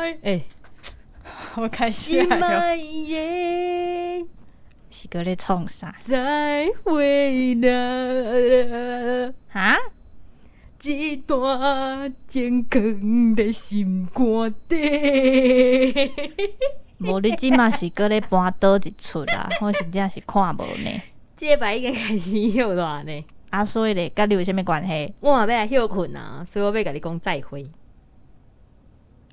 愛。欸，我開始心愛的是閣咧創啥？再會啦！哈？這段情囥佇心肝底。無，你這馬是閣咧搬佗一齣啦？我實在是看無呢。這禮拜已經開始歇熱呢。啊，所以咧，佮你有啥物關係？我嘛欲來歇睏啊，所以我欲共你講再會。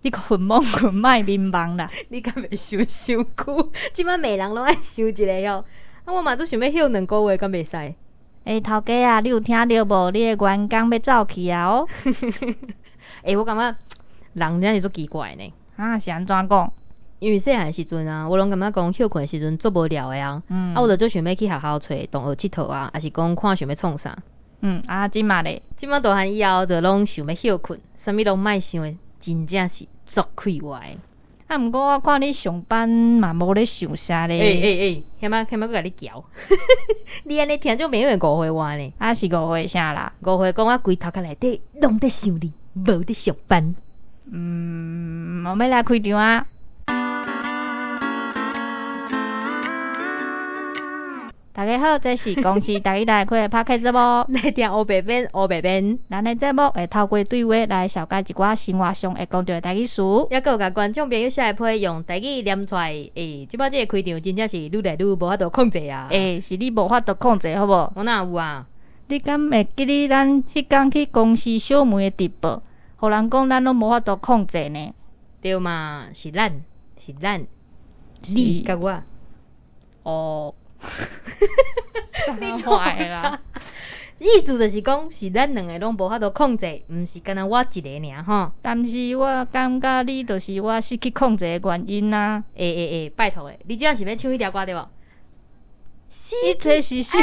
你睏罔睏莫眠夢啦！你敢袂想傷久？這擺罵人攏愛想一下哦。啊，我嘛足想欲歇2個月，敢袂使？欸，頭家啊，你有聽著無？你的員工欲走去啊！哦。欸，我感覺人真是足奇怪呢。啊，是按怎講？因為細漢時陣啊，我攏感覺講歇睏的時陣足無聊的啊。啊，我就足想欲去學校揣同學𨑨迌啊，抑是講看想欲創啥。啊，這馬咧？這馬大漢以後，就攏想欲歇睏，啥物攏莫想的，真正是足快活的。啊，毋過我看你上班嘛無咧想啥咧。欸欸欸，遐仔遐仔閣共你撬。你按呢聽眾朋友會誤會我呢？啊，是誤會啥啦？誤會講我規頭殼內底攏佇想你，無佇上班。嗯，我欲來開場啊！大家好，這是公視台語台開的 Podcast 節目。來聽烏白編，烏白編。咱的節目會透過對話來紹介一寡生活上會講著的台語詞。猶閣有共觀眾朋友寫的批用台語念出來。欸，這擺這个開場真正是愈來愈無法度控制啊！欸，是你無法度控制，好無？我哪有啊？你敢會記得咱彼工去公視小梅的直播，予人講咱攏無法度控制呢？對嘛，是咱，是咱，你佮我。哦。你創啥？意思就是講，是咱兩个攏無法度控制，毋是干焦我一个爾吼。但是我感覺你就是我失去控制的原因啊！欸欸欸，拜託咧，你這是欲唱彼條歌對無？一切是失，一切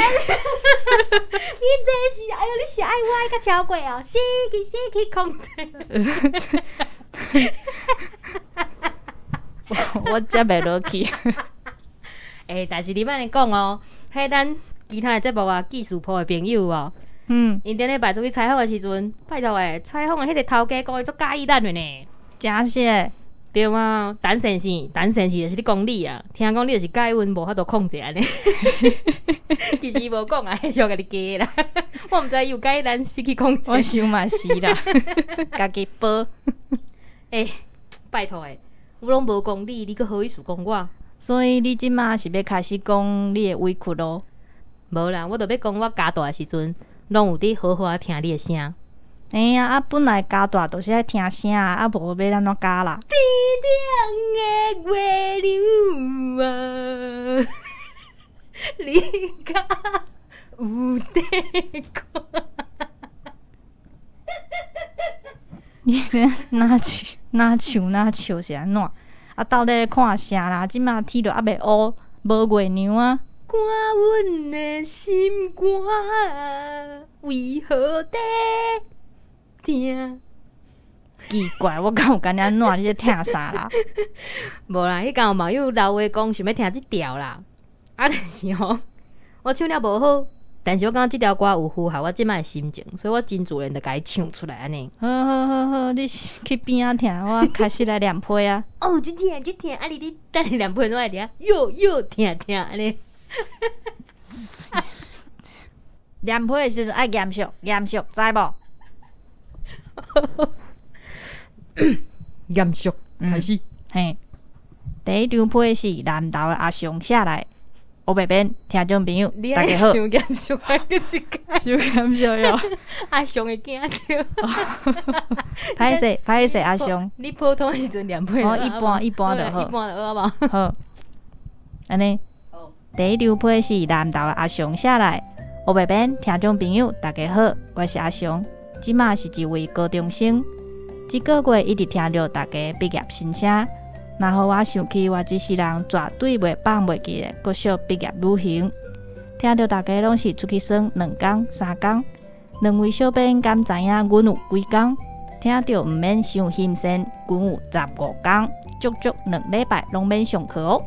是哎喲，你是愛我愛較超過哦，失去失去控制。我接袂落去。欸，但是你莫按呢講哦，彼咱其他的節目啊，技術部的朋友哦，𪜶頂禮拜出去採訪的時陣，拜託欸，採訪的彼個頭家講伊足佮意咱的呢。誠實？對啊，陳先生，陳先生就是咧講你啊，聽講你就是佮意阮無法度控制按呢。其實伊無講啊，是我家己加啦。我毋知伊有佮意咱失去控制。我想嘛是啦，家己報。欸，拜託欸，我攏無講你，你閣好意思講我？所以你這馬是欲開始講你的委屈囉？無啦，我著欲講我加大的時陣，攏有佇好好仔聽你的聲。欸啊，啊本來加大就是愛聽聲啊，啊無欲按怎加啦？天頂的月亮啊，你敢有佇看？你咧哪唱哪唱哪笑是按怎？啊，到底咧看啥啦？這馬天都猶未烏，無月娘啊！看阮的心肝為何在疼？奇怪，我敢有共你按怎？你咧疼啥啦？無啦，彼工有網友留話講想欲聽這條啦。啊，但是吼，我唱了無好，但是我感覺這條歌有符合我這擺的心情，所以我真自然就共伊唱出來按呢。好好好好，你去邊仔聽，我開始來念批啊。哦，這疼這疼，啊你你等下念批怎會佇遐？喲喲疼疼按呢。念批的時陣愛嚴肅嚴肅，知無？嚴肅開始。嘿，第一張批是南投的阿雄寫來。烏白編，聽眾朋友，大家好。傷嚴肅啊，閣一擺。傷嚴肅喲。阿雄會驚著。歹勢歹勢，阿雄。你普通的時陣念批。哦，一般一般就好。一般就好無？好。按呢。第一張批是南投的阿雄寫來。烏白編，聽眾朋友，大家好，我是阿雄，這馬是一位高中生。這個月一直聽著大家畢業心聲。若予我想起我這世人絕對袂放袂記的國小畢業旅行，聽著大家攏是出去耍兩工三工，兩位小編敢知影阮有幾工？聽著毋免傷新鮮，阮有15工，足足2禮拜攏免上課哦。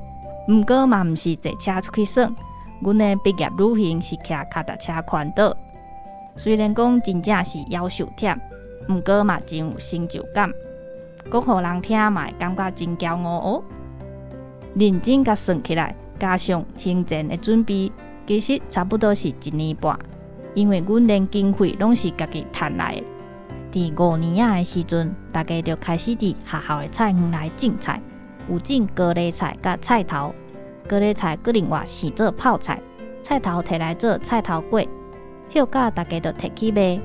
毋過嘛毋是坐車出去耍，阮的畢業旅行是騎跤踏車環島。雖然講真正是夭壽忝，毋過嘛真有成就感。講予人聽嘛會感覺真驕傲哦。認真共算起來，加上行前的準備，其實差不多是一年半。因為阮連經費攏是家己趁來的。佇五年仔的時陣，大家就開始佇學校的菜園內種菜，有種高麗菜佮菜頭。高麗菜閣另外生做泡菜，菜頭提來做菜頭粿，歇甲大家就提去賣。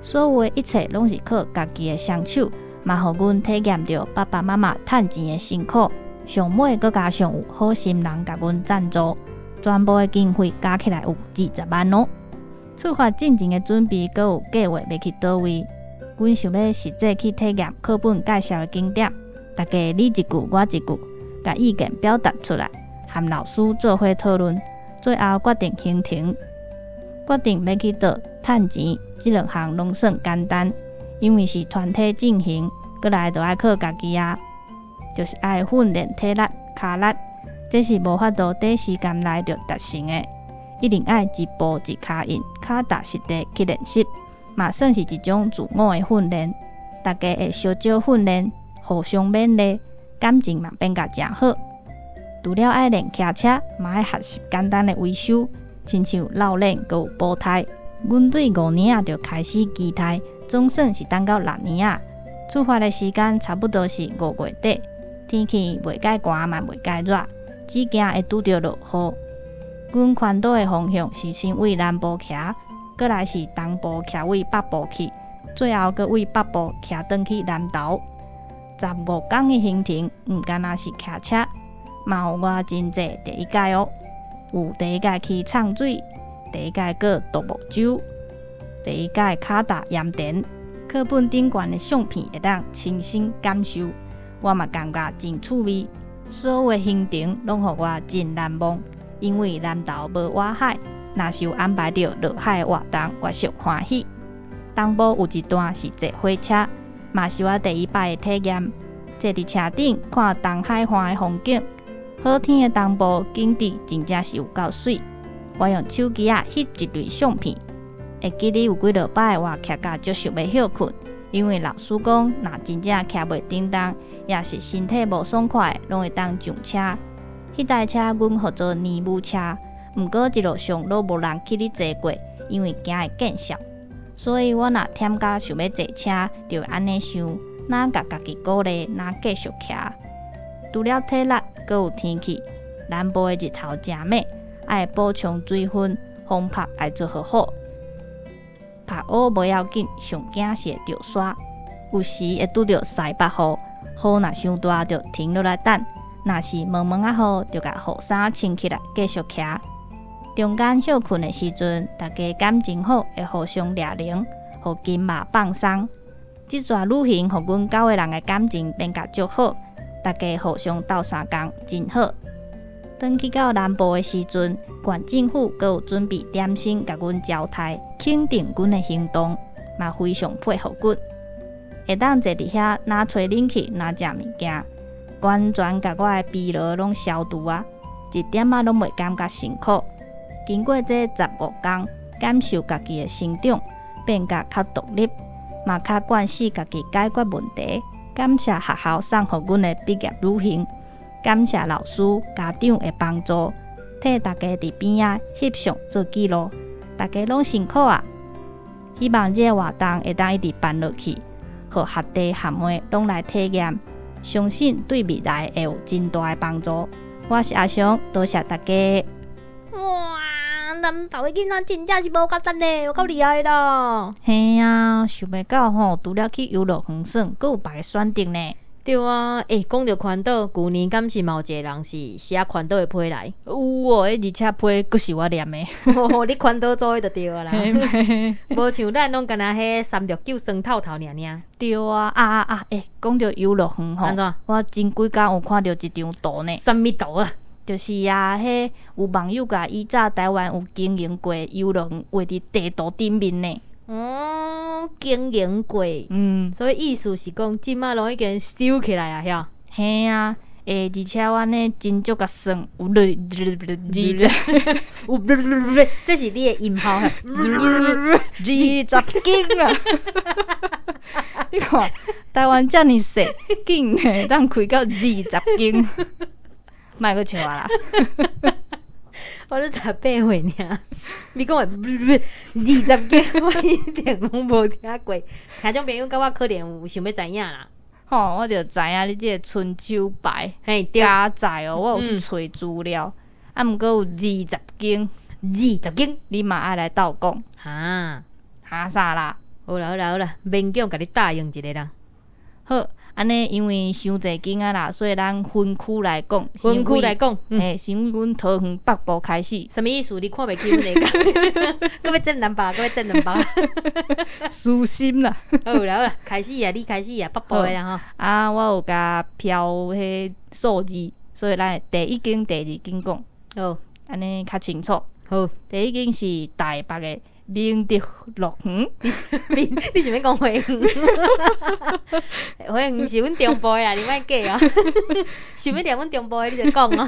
所有的一切攏是靠家己的雙手，嘛予阮體驗著爸爸媽媽趁錢的辛苦。上尾閣加上有好心人共阮贊助，全部的經費加起來有20萬哦。出發進前的準備，閣有計劃欲去佗位。阮想欲實際去體驗課本介紹的景點，大家你一句我一句，共意見表達出來，和老師做伙討論，最後決定行程。決定欲去佗趁錢，這兩項攏算簡單，因為是團體進行，閣來就愛靠家己啊，就是愛訓練體力、跤力，這是無法度短時間內就達成的，一定愛一步一跤印，腳踏實地去練習，嘛算是一種自我的訓練。大家會相借訓練，互相勉勵，感情嘛變甲誠好。除了愛練騎車，嘛愛學習簡單的維修，親像落鏈閣有補胎。阮對五年仔就開始騎胎，總算是等到六年仔。出發的時間差不多是5月底，天氣袂介寒嘛袂介熱，只驚會拄著落雨。阮環島的方向是先對南部騎，閣來是東部騎對北部去，最後閣對北部騎轉去南投。15天的行程，毋干焦是騎車，嘛有我真濟第一擺哦。有第一擺去藏水，第一擺過獨木舟，第一擺跤踏鹽田。課本頂懸的相片會當親身感受，我嘛感覺真趣味。所有的行程攏予我真難忘，因為南投無外海，若是有安排著落海的活動，我上歡喜。東部有一段是坐火車，嘛是我第一擺的體驗。坐佇車頂看東海岸的風景，好天的東部景致真正是有夠媠。我用手機仔翕一堆相片，會記得有幾落擺我騎甲足想欲歇睏，因為老師講，若真正騎袂振動，抑是身體無爽快，攏會當上車。彼台車阮號做尼母車，毋過一路上攏無人去咧坐過，因為驚會見笑。所以我若忝甲想欲坐車，就會按呢想，若共家己鼓勵，若繼續騎。除了體力，閣有天氣，南部的日頭誠猛，愛補充水分，風曝愛做好好。曝雨無要緊，上驚是會著沙，有時會拄著西北雨，雨若傷大就停落來等，若是毛毛仔雨，就共雨衫穿起來繼續騎。中間歇睏的時陣，大家感情好，會互相掠鈴，予筋肉放鬆。這逝旅行，予阮九個人的感情變甲足好，大家互相鬥相共，真好。轉去到南部的時陣，縣政府閣有準備點心共阮招待，肯定阮的行動，嘛非常佩服阮。會當坐佇遐，若吹冷氣，若食物件，完全共我的疲勞攏消除啊，一點仔攏袂感覺辛苦。經過這15天，感受家己的成長，變甲較獨立，嘛較慣勢家己解決問題。感謝學校送予阮的畢業旅行，感謝老師、家長的幫助，替大家佇邊仔翕相做記錄，大家攏辛苦啊！希望這個活動會當一直辦落去，予學弟學妹攏來體驗，相信對未來會有真大的幫助。我是阿雄，多謝大家。哇，南投的囡仔真正是無簡單呢，有夠厲害啦！嘿啊，想袂到吼，除了去遊樂園耍，閣有別个選擇呢。對啊，欸，講著環島，舊年敢是嘛有一個人是寫環島的批來？有哦，欸，而且批閣是我念的。你環島組的就對啊啦。無像咱攏干焦彼369酸透頭爾爾。對啊，啊啊啊！欸，講著遊樂園吼，我前幾工有看著一張圖呢。啥物圖啊？就是啊，彼有網友共以早台灣有經營過遊樂園畫佇地圖頂面呢。哦，經營過，所以意思是講，這馬攏已經收起來啊，遐。嘿啊，欸，而且我呢真足共算，有二十，有，這是你的音效， 20間啊！你看台灣遮爾細，竟然會當開到20間，莫閣笑我啦！我都18歲爾，你講話20間，我一定攏無聽過。聽眾朋友佮我可能有想欲知影啦。吼，我就知影你這个春秋牌嘿，對，加載哦，我有去揣資料，啊，毋過有二十間，二十間，你嘛愛來鬥講，哈，哈啥啦？好啦好啦好啦，勉強共你答應一下啦。好，按呢因為傷濟間啊啦，所以咱分區來講，分區來講，嘿，先阮桃園北部開始。啥物意思？你看袂起阮下甲？閣欲佔南北，閣欲佔南北。私心啦。好啦好啦，開始啊，你開始啊，北部的啦吼。啊，我有共標彼數字，所以咱第一間、第二間講。好，按呢較清楚。好，第一間是台北的明德樂園。你你是欲講花園？花園是阮中部的啦，你莫假哦。想欲念阮中部的，你就講哦。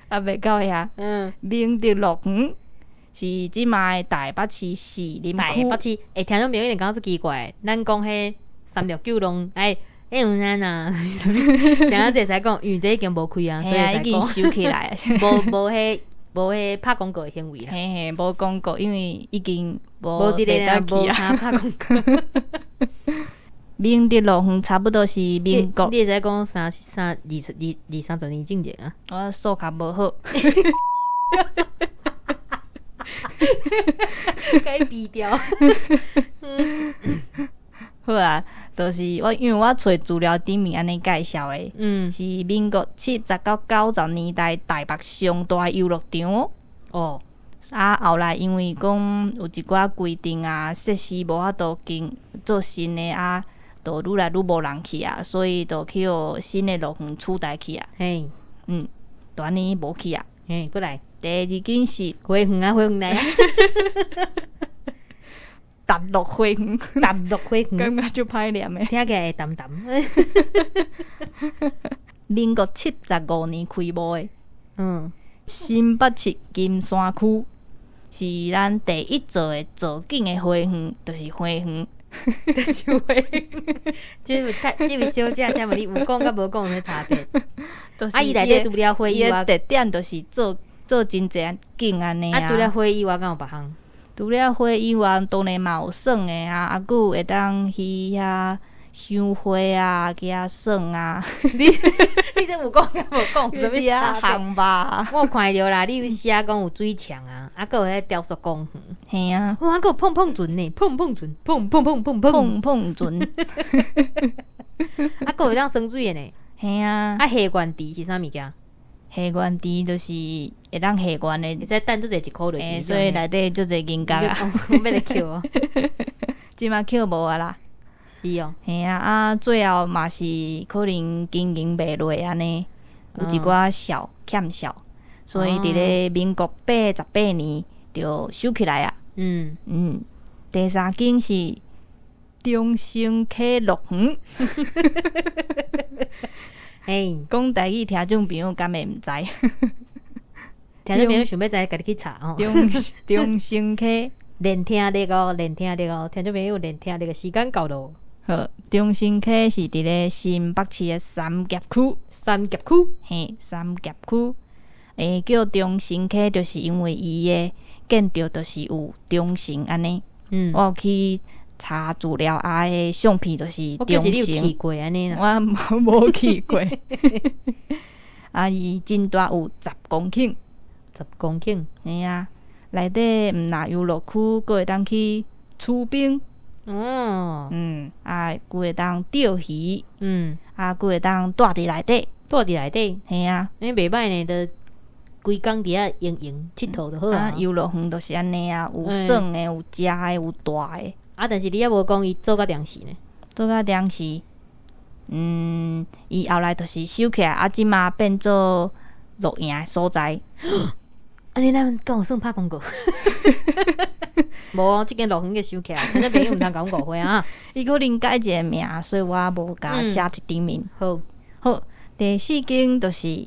啊，袂到遐。明德樂園是這馬的台北市士林區。台北市，欸，聽眾朋友一定感覺足奇怪，咱講彼369攏哎，欸有咱啊，啥物？啥這會使講，因為這已經無開啊，所以已經收起來。無無彼無彼拍廣告的行為啦。嘿嘿，無廣告，因為已經無無佇咧啊，無通拍廣告。明德樂園差不多是民國。你會使講三三二十二二三十年前啊？我數學無好。該斃掉。好啊，就是我因為我揣資料頂面按呢介紹的，是民國70到90年代台北上大遊樂場哦。啊，後來因為講有一寡規定啊，設施無法度經做新的啊，就愈來愈無人去啊，所以就去予新的樂園取代去啊。就按呢無去啊。嘿，過來。第二間是花園啊，花園來啊。沓樂花園，沓樂花園，感覺足歹念的，聽起來會澹澹。民國75年開幕的，新北市金山區是咱第一座的造景的花園，就是花園，就是花園。這位這位小姐，請問你有講佮無講有啥差別？啊，伊內底除了花以外，伊的特點就是做做真濟景按呢啊。除了花以外，敢有別項？除了花以外，當然嘛有耍的啊，啊，閣有會當去遐賞花啊，去遐耍啊。你你這有講佮無講？啥物差別？烘吧。我有看著啦，你有寫講有水牆啊，啊，閣有彼雕塑公園。嘿啊。哇，閣有碰碰船呢，碰碰船，碰碰碰碰碰碰碰船。啊，閣有當耍水的呢。嘿啊。啊，下懸池是啥物件？下懸池就是會當下懸的，會使擲足濟一箍落去，所以內底足濟銀角啊。欲來抾哦。這馬抾無啊啦。是哦。嘿啊，啊，最後嘛是可能經營袂落按呢，有一寡數欠數，所以佇咧民國88年就收起來啊。第三間是中生溪樂園。欸，講台語聽眾朋友敢會毋知？聽眾朋友想欲知，家己去查吼。中中生溪練聽力哦，練聽力哦，聽眾朋友練聽力的時間到咯。好，中生溪是佇咧新北市的三峽區。三峽區，嘿，三峽區，欸，叫中生溪，就是因為伊的建築就是有中生按呢。我有去查資料啊，彼相片就是我記中是你有去生。過按呢啦。我無去過。啊，伊真大，有10公頃。10公頃。嘿啊，內底毋若遊樂區，閣會當去出冰。啊，閣會當釣魚。啊，閣會當蹛佇內底。蹛佇內底。嘿啊。欸，袂䆀呢，就規工佇遐閒閒𨑨迌就好啊。啊，遊樂園就是按呢啊，有耍的，有食的，有蹛的。啊，但是你猶無講伊做甲當時呢？做甲當時，伊後來就是收起來，啊，這馬變做露營的所在。按呢咱敢有算拍廣告？無哦，這間樂園給收起來，聽眾朋友毋通共阮誤會啊。伊可能改一个名，所以我無共寫佇頂面。好，好，第四間就是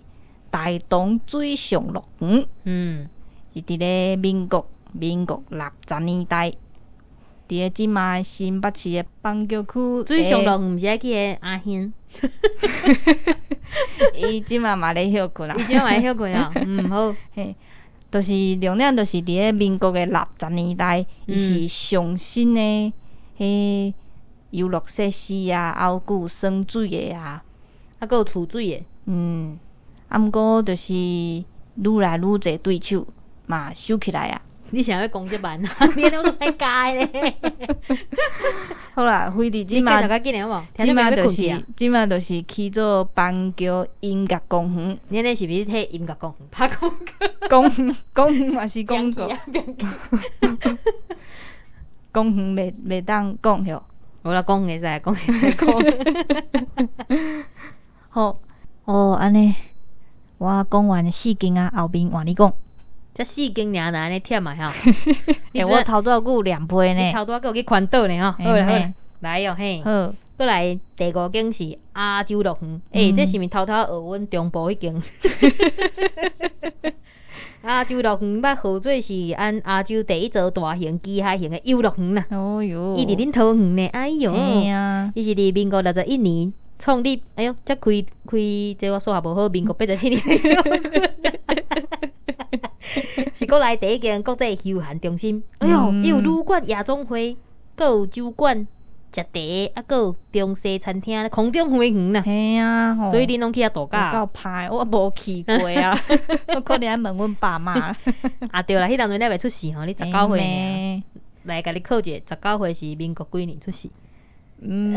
大同水上樂園。是佇咧民國60年代。佇咧這馬新北市的板橋區。水上樂園毋是愛去彼个阿軒，伊這馬嘛咧歇睏啦。伊這馬咧歇睏啊。嗯，好。嘿，就是重點，就是佇咧民國的60年代，伊是上新的彼遊樂設施啊，還有閣有耍水的啊，啊，閣有儲水的。嗯，啊，毋過就是愈來愈濟對手嘛收起來啊。你想欲講這慢啊？你按呢我歹教咧。好啦，飛佇這馬，這馬就是這馬就是起做板橋音樂公園。你按呢是毋是替音樂公園拍廣告？公園公園嘛是廣告。公園袂當講吼。好啦，講會使，講會使講。好，哦，按呢，我講完四間啊，後面換你講。才四間爾就按呢忝啊吼！欸，我頭拄仔閣有兩批呢。頭拄仔閣有去環島呢吼。好啦好啦，來哦嘿。好，閣來第五間是亞洲樂園。欸，這是毋是偷偷學阮中部彼間？亞洲樂園捌號做是按亞洲第一座大型機械型的遊樂園啦。哦喲，伊佇恁桃園呢，哎喲，伊是佇民國61年創立。哎喲，才開開，這我數學無好，民國87年。是國內第一間國際休閒中心。哎喲，伊有旅館、夜總會，閣有酒館、食茶，啊，閣有中西餐廳、空中花園啦。嘿啊，所以恁攏去遐度假？夠歹，我無去過啊，我可能愛問阮爸媽。啊對啦，彼當陣你還袂出世吼，你19歲爾。來，共你考一下，十九歲是民國幾年出世？嗯。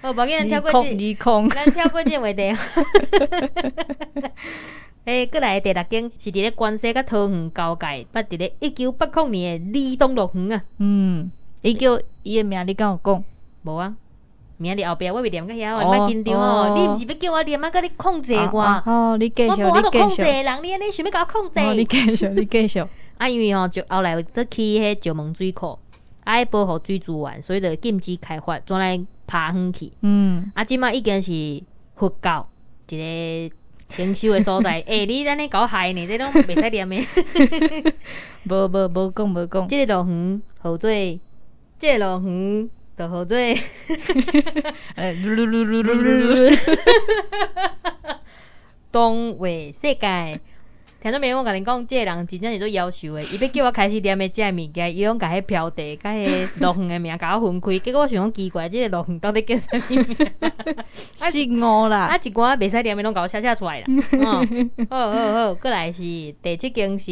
哦，無要緊，咱跳過這，咱跳過這個話題。欸，閣來第六間是佇咧關西佮桃園交界，捌佇咧1980年的兒童樂園啊。嗯，伊叫伊的名，你敢有講？無啊，名佇後壁，我袂念到遐，你莫緊張哦。你毋是欲叫我念啊？閣你控制我。哦，你繼續，我無法度控制人，你按呢想欲共我控制？你繼續，你繼續。啊，因為吼，就後來閣起彼石門水庫，愛保護水資源，所以就禁止開發，轉來拍遠去。啊，這馬已經是佛教一個禪修的所在。欸，你按呢共我害呢？這攏袂使念的。無無無講無講。這個樂園號做，這個樂園就號做。欸，嚕嚕嚕嚕嚕嚕。動畫世界。聽眾朋友，我共恁講，這個人真正是足夭壽的。伊欲叫我開始念的這个物件，伊攏共彼標題佮彼樂園的名共我分開。結果我想講奇怪，這個樂園到底叫啥物名？失誤啦！啊，一寡袂使念的攏共我寫寫出來啦。好好好，閣來是第七間是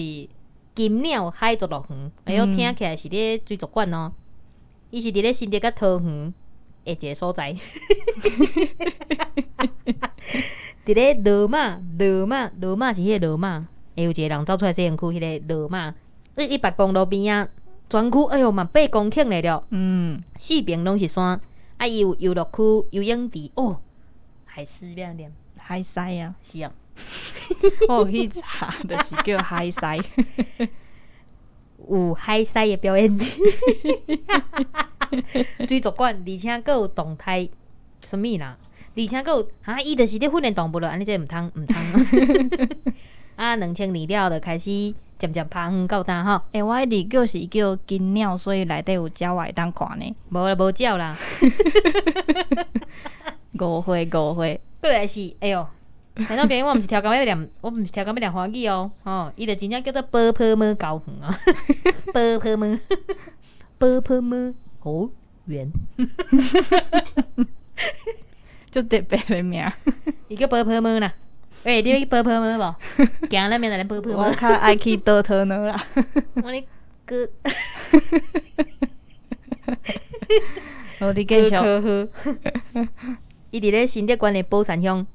金鳥海族樂園。哎喲，聽起來是佇水族館哦。伊是佇咧新竹佮桃園的一個所在。佇咧羅馬，羅馬，羅馬是彼個羅馬，會有一個人走出來洗身軀，彼個羅馬，一百公路邊仔，全區哎喲嘛8公頃咧了，四邊攏是山，啊，伊有遊樂區、游泳池，哦，海獅欲按怎念？海獅啊，是啊，我有去查，就是叫海獅，有海獅的表演，水族館，而且閣有動態，啥物啦？而且閣有，哈，伊就是咧訓練動物咯，按呢這毋通毋通。啊，2000年了後就開始漸漸拍遠到今吼。欸，我一直叫是叫金鳥，所以內底有鳥仔會當看呢。無啦，無鳥啦。誤會誤會。閣來是，哎喲，聽眾朋友，我毋是超工欲念，我毋是超工欲念華語哦，吼，伊就真正叫做波波貓高園啊，波波貓，波波貓猴園。足特別的名，伊叫波波貓啦。欸，你欲去波波貓無？行咱明仔載波波貓。我較愛去倒頭腦啦。我咧閣，好，你繼續。伊佇咧新竹縣的寶山鄉。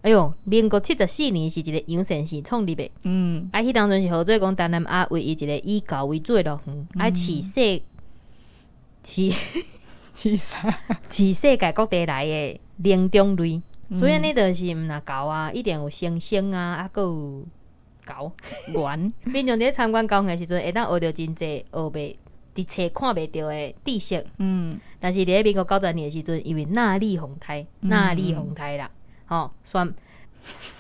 哎喲，民國74年是一個楊善士創立的。啊，彼當陣是號做講東南亞唯一一個以猴為主的樂園，啊，飼世飼飼啥？飼世界各地來的靈長類，所以按呢就是毋若猴啊，一定有猩猩啊，啊，閣有猴猿。民眾佇咧參觀猴園的時陣，會當學著真濟學袂佇冊看袂著的知識。但是佇咧民國90年的時陣，因為納莉風颱，納莉風颱啦，吼，宣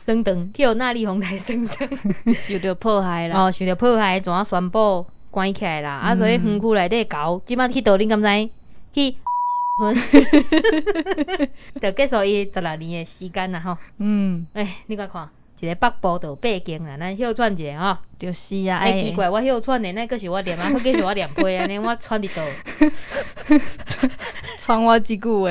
升燈，去予納莉風颱升燈，受著破壞啦。哦，受著破壞，怎啊宣布關起來啦。啊，所以園區內底猴，這擺去佗，恁敢知？去就結束伊16年的時間啦吼。欸，你閣看，一个北部就八間啦，咱歇喘一下吼。就是啊，欸，奇怪，我歇喘的，那閣是我念啊，閣繼續我念批按呢，我喘佇佗？喘我這句話。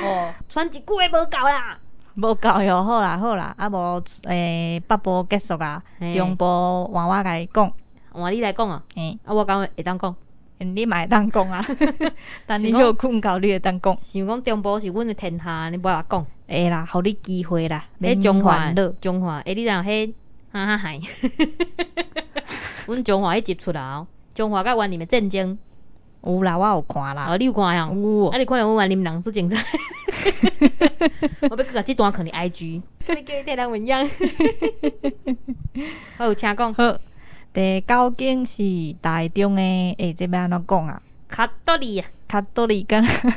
哦，喘一句話無夠啦。無夠喲，好啦好啦，啊無北部結束啊，中部換我共伊講。換你來講啊？欸。啊，我敢會當講？你嘛會當講啊，等你歇睏夠，你會當講。想講中部是阮的天下，你無愛我講。會啦，予你機會啦，彼彰化，免煩惱。彰化，欸，你知影彼哈哈嗨？阮彰化彼集出來哦，彰化佮員林的戰爭。有啦，我有看啦。哦，你有看哦？有。啊，你看著阮員林人足精彩。我欲閣共這段囥佇 IG，欲叫伊替咱分享。好，請講。好，第九間是台中的，欸，這欲按怎講啊？卡多里啊。卡多里敢。卡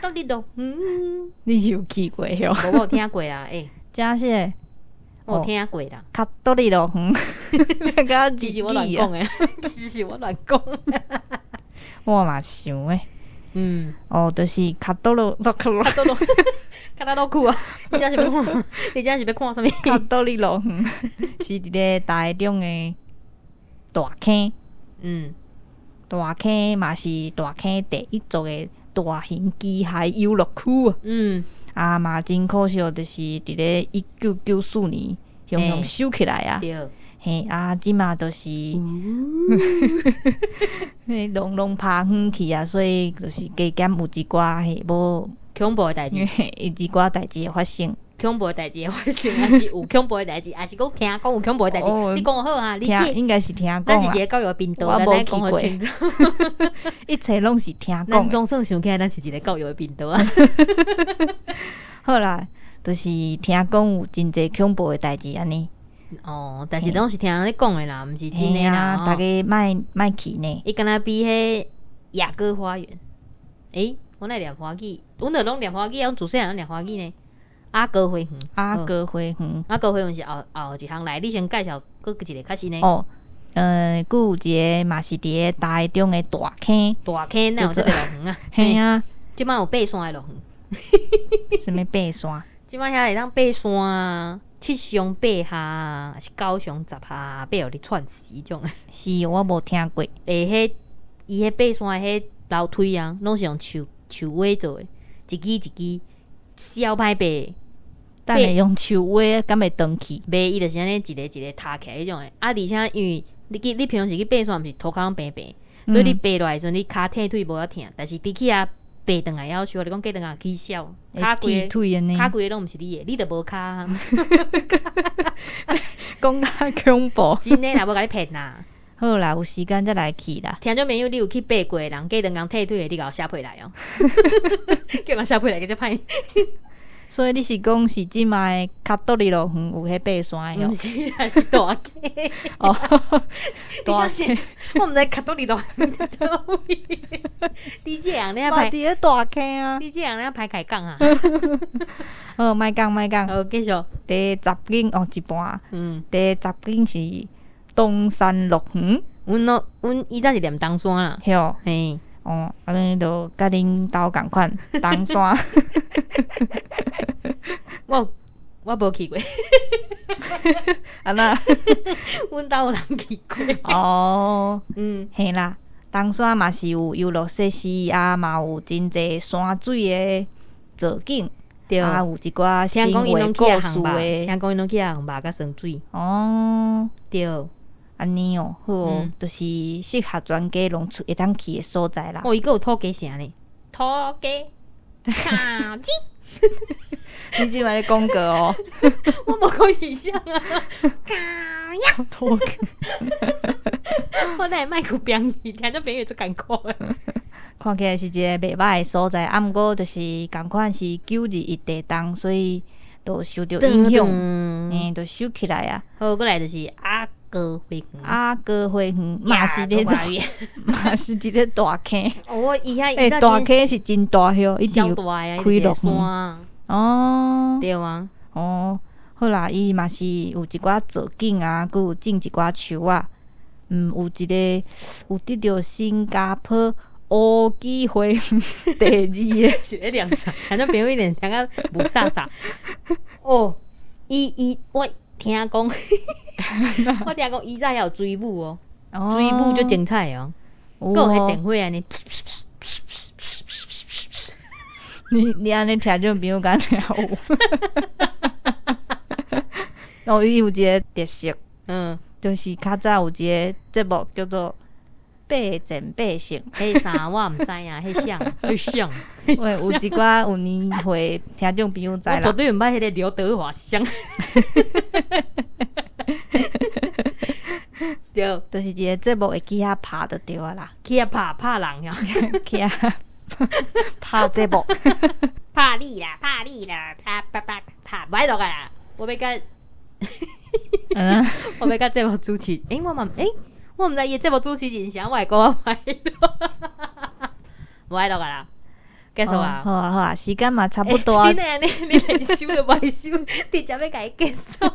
多里咯，嗯。你是有去過喲？無，我有聽過啊，欸。真是。我有聽過啦。卡多里樂園。其實我亂講的，其實是我亂講。我嘛想的。哦，就是卡多羅，卡多羅，卡多羅庫啊！你這是欲看？你這是欲看啥物？卡多里樂園是佇咧台中的大坑。大坑嘛是大坑第一座的大型機械遊樂區啊。啊嘛真可惜，就是佇咧1994年，雄雄收起來啊。嘿，啊，這馬就是，攏攏拍遠去啊，所以就是加減有一寡嘿無恐怖的代誌，有一寡代誌會發生。恐怖的代誌會發生，抑是有恐怖的代誌，抑是講聽講有恐怖的代誌？你講好啊，你聽應該是聽講。咱是一個教育頻道，咱來講予清楚。一切攏是聽講。咱總算想起來，咱是一個教育的頻道啊。好啦，就是聽講有真濟恐怖的代誌按呢。哦，但是攏是聽人咧講的啦，毋是真的啦。逐家莫莫去呢。伊敢若比彼亞哥花園，欸，阮愛念華語，阮著攏念華語啊，阮自細漢攏念華語呢。阿哥花園，阿哥花園，阿哥花園是後後一項來，你先介紹閣一個較新的。哦，閣有一個嘛是佇咧台中的大坑，大坑哪有這个樂園啊？嘿啊，這擺有爬山的樂園。啥物爬山？這擺遐會當爬山啊，七上八下啊，抑是九上十下，爬予你喘死彼種。是，我無聽過。欸，彼伊彼爬山的彼樓梯啊，攏是用樹樹尾做的，一支一支，痟歹爬。等下用樹尾，敢會斷去？袂，伊就是按呢一个一个塌起來彼種的。啊，而且因為你去你平常時去爬山，毋是塗跤攏平平，所以你爬落來的時陣，你跤退腿無遐疼。但是你去遐爬轉來猶受，你講過轉來起痟，跤規個跤規個攏毋是你的，你著無跤。講較恐怖。真的啦，無共你騙啦。好啦，有時間再來去啦。聽眾朋友，你有去爬過的人，過兩工退腿的，你共我寫批來哦。叫人寫批來，閣遮歹。所以你是講是這擺卡多里樂園有彼爬山的？毋是啊，是大坑。哦，大坑，我毋知卡多里樂園佇佗位。你這人咧歹佇咧大坑啊！你這人咧歹開講啊！好，莫講莫講。好，繼續。第十間哦，一半。第十間是東山樂園。阮攏阮以前是念東山啦。嘿。哦，按呢就佮恁兜仝款，東山。我我無去過。按怎？阮兜有人去過。哦，嘿啦，東山嘛是有遊樂設施啊，嘛有真濟山水的造景，啊，有一寡神話故事的。聽講𪜶攏去遐烘肉佮耍水。哦，對。按呢哦，好哦，就是適合全家攏出會當去的所在啦。哦，伊閣有土雞城呢，土雞卡雞。你這擺咧廣告哦？我無講是啥啊。卡呀！土雞。我哪會麥克變去，聽眾朋友足艱苦的。看起來是一個袂䆀的所在，啊，毋過就是仝款是9·21地動，所以都受著影響，都收起來啊。好，過來就是阿哥花園。阿哥花園嘛是佇嘛是佇咧大坑。哦，伊遐欸，大坑是真大許，一定有開樂園。哦，對啊。哦，好啦，伊嘛是有一寡造景啊，閣有種一寡樹仔。有一個有得著新加坡烏雞會第二个，是咧念啥？反正朋友一定聽甲霧煞煞。哦，伊伊我聽講，我聽講伊早有追舞哦，追舞足精彩哦，閣有彼電火按呢。你你按呢聽眾朋友敢聽有？哦，伊有一個特色，就是較早有一個節目叫做《八戰八勝》，彼啥我毋知影，彼啥彼啥？喂，有一寡有年歲聽眾朋友知啦。我絕對毋捌彼個劉德華是啥。對，就是一個節目會去遐拍就對啊啦。去遐拍拍人呀？去遐拍節目。拍你啦！拍你啦！拍拍拍拍，無愛錄啊！我欲共。我欲共節目主持，欸，我嘛，欸，我毋知伊節目主持人是啥，我會講我無愛錄，無愛錄啊啦，結束啊，好啊好啊，時間嘛差不多啊。你按呢，你連收都無愛收，直接欲共伊結束。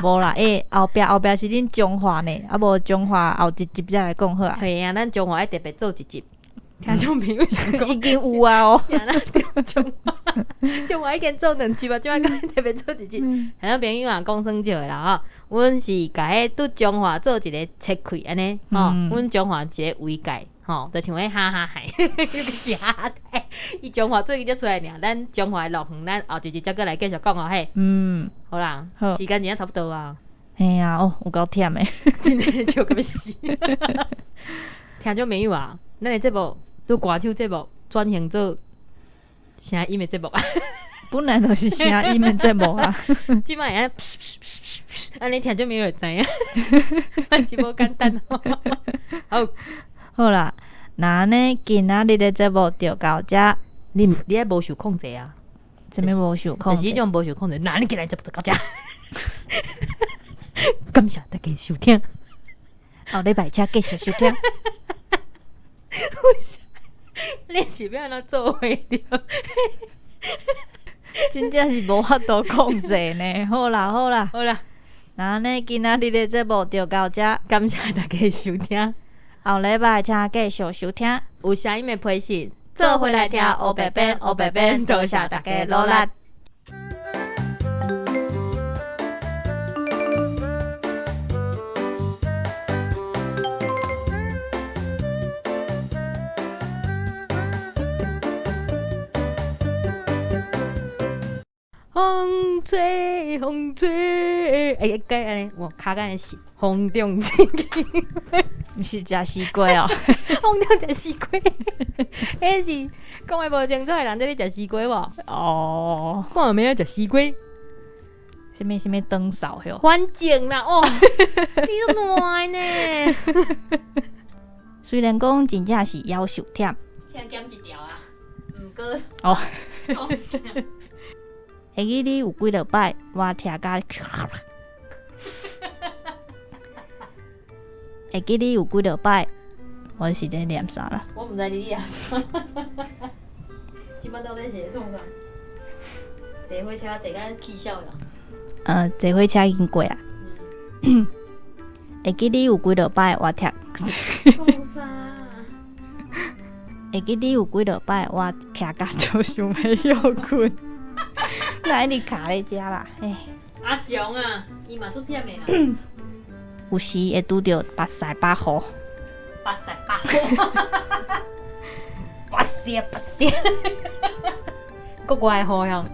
無啦，欸，後壁後壁是恁彰化呢，啊無彰化後一集才來講好啊。係啊，咱彰化愛特別做一集。聽眾朋友想講已經有啊哦，彰化彰化已經做兩集啊，這擺閣特別做一集。聽眾朋友啊，講耍笑的啦吼，阮是共彼拄彰化做一個切開按呢吼，阮彰化一個圍界吼，就像彼哈哈海，是哈哈台，伊彰化最近才出來爾，咱彰化的樂園，咱後一集才閣來繼續講哦嘿。好啦，時間真正差不多啊。嘿啊，哦，有夠忝的，真的笑甲欲死。聽眾朋友啊，咱的節目。做歌手節目轉型做聲音的節目啊，本來就是聲音的節目啊。這擺會按呢聽眾朋友會知影，反正無簡單。好，好啦，那呢今仔日的節目就到這。你你愛無受控制啊？啥物無受控制？就是彼種無受控制。那你今仔日節目就到這。感謝大家收聽。後禮拜請繼續收聽。為啥？你是欲按怎做伙著？真正是無法度控制呢。好啦好啦好啦，那呢今仔日的節目就到這，感謝大家收聽。後禮拜請繼續收聽。有聲音的培訓，做伙來聽烏白編烏白編，多謝大家努力。風吹風吹，欸，該按呢，我跤按呢是風中一毋是食西瓜哦，風中食西瓜，彼是講話無清楚的人在咧食西瓜無？哦，看有沒有食西瓜？啥物啥物燈掃唷？環境啦，哦，你都爛呢。雖然講真正是夭壽忝，聽減一條啊，毋過哦。會記你有幾落擺，我聽甲。會記你有幾落擺，我是咧念啥啦？我毋知你咧念啥。這擺到底是咧創啥？坐火車坐甲起痟啦。坐火車已經過啊。會記你有幾落擺，我聽。創啥？會記你有幾落擺，我徛甲足想欲歇睏。哪一直卡咧遮啦？欸，阿雄啊，伊嘛足忝的啦。有時會拄著目屎腹雨。目屎腹雨。目屎目屎。國外的雨哟。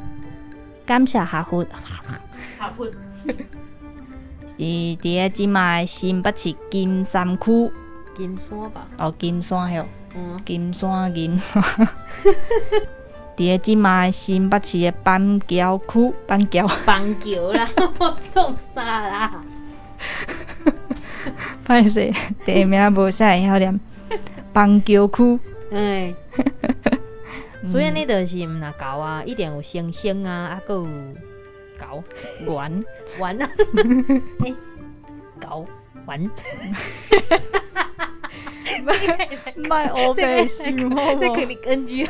感謝哈佛。哈佛。是佇咧這擺新北市金山區。金山吧。哦，金山唷。金山銀山。佇咧這擺新北市的板橋區，板橋。板橋啦，我創啥啦？歹勢，地名無啥會曉念。板橋區。哎。所以呢，就是毋若猴啊，一定有猩猩啊，啊，閣有猴猿猿啊，猴猿。莫烏白想好無？這肯定 NG。